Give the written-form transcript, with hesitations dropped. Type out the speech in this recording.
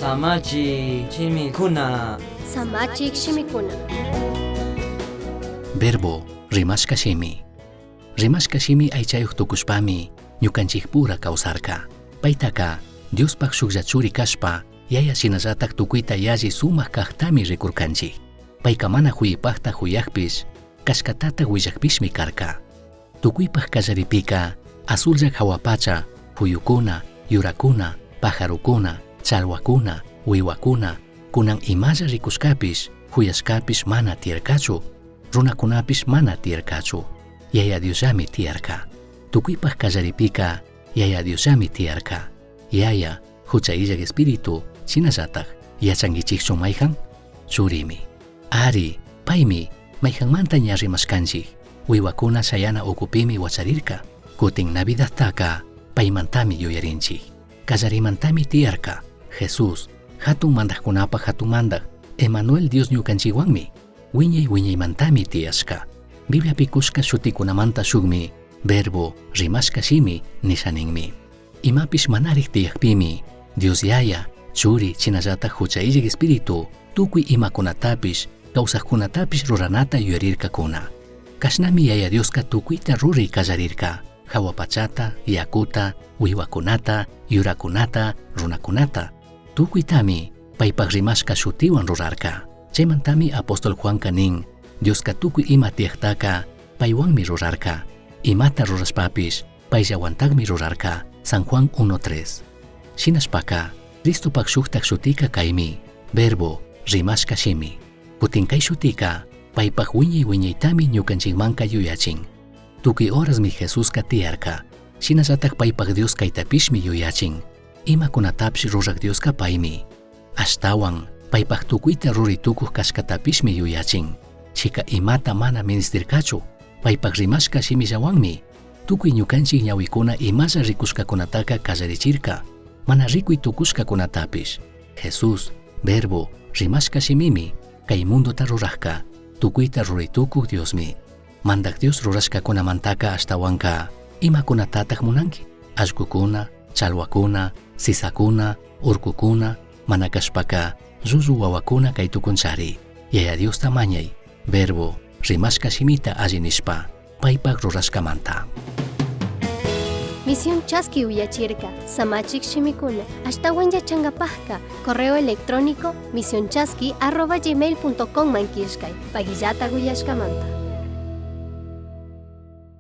Samachik shimikuna. Samachik shimikuna. Verbo rimashka shimi. Rimashka shimi aychayuq tukushpami ñukanchikpura kawsarka. Paytaka Diospaj shuklla churi kashpa yaya shinallatak tukuyta yalli sumak kajtami rikurkanchik. Payka mana huyipajta huyakpish kashkatatak willakpishmi karka. Tukuypaj kallaripika azulla hawa pacha, puyukuna, yurakuna, pajarokuna, chalwakuna, wiwakuna, kunan imalla rikushkapish, huyashkapish mana tiyarkachu, runakunapish mana tiyarkachu. Yaya Diosllami tiyarka. Tukuypaj kallaripika Yaya Diosllami tiyarka. Yaya, hucha illak espíritu, shinallatak, yachankichikchu mayhan? Churimi. Ari, paymi, mayhanmanta ña rimashkanchik, wiwakuna shayana ukupimi wacharirka. Kutin Navidadtaka paymantami yuyarinchik. Kallarimantami tiyarka. Jesús, hatun mandajkunapaj hatun mandaj, Emanuel Dios ñukanchikwanmi, wiñay wiñaymantami tiyashka. Bibliapi kushka shutikunamanta shukmi, verbo rimashka shimi nisha ninmi. Imapish manarik tiyakpimi, Dios Yaya, Churi, shinallatak hucha illak espíritu, tukuy imakunatapish, kawsajkunatapish ruranata yuyarirkakuna. Kashnami Yaya Dioska tukuyta ruray kallarirka, hawa pachata, yakuta, wiwakunata, yurakunata, runakunata. Tukuytami paypaj rimashka shutiwan rurarka. Chaymantami apóstol Juanka nin, Dioska tukuy ima tiyaktaka paywanmi rurarka. Imata rurashpapish payllawantakmi rurarka. San Juan 1.3. Shinashpaka, Cristopak shuktak shutika kaymi, verbo, rimashka shimi. Kutin kay shutika, paypak wiñay wiñaytami ñukanchikmanka yuyachin. Tukuy horasmi Jesuska tiyarka. Shinallatak paypak Dios kaytapishmi yuyachin. Imakunatapish rurak Dioska paymi. Ashtawan, paypak tukuyta ruray tukuq kashkatapishmi yuyachin. Chika imata mana ministirkachu, paypak rimashka shimillawanmi. Tukuy ñukanchik ñawikuna imalla rikushkakunataka kallarichirka, mana rikuy tukushkakunatapish. Jesús, verbo, rimashka shimimi, kay mundota rurajka, tukuyta ruray tukuq Diosmi. Mandak Dios rurashkakunamantaka ashtawanka, imakunatatak munanki? Allkukuna, chalwakuna, sisakuna, urkukuna, mana kashpaka, llullu wawakuna kay tukunchari. Yaya Diosta mañay, verbo, rimashka shimita alli nishpa, paypak rurashkamanta. Misión Chaski uyachirka, Samachik shimikuna, ashtawan yachangapajka, correo electrónico misionchaski@gmail.com man killkay, pagillata uyashkamanta.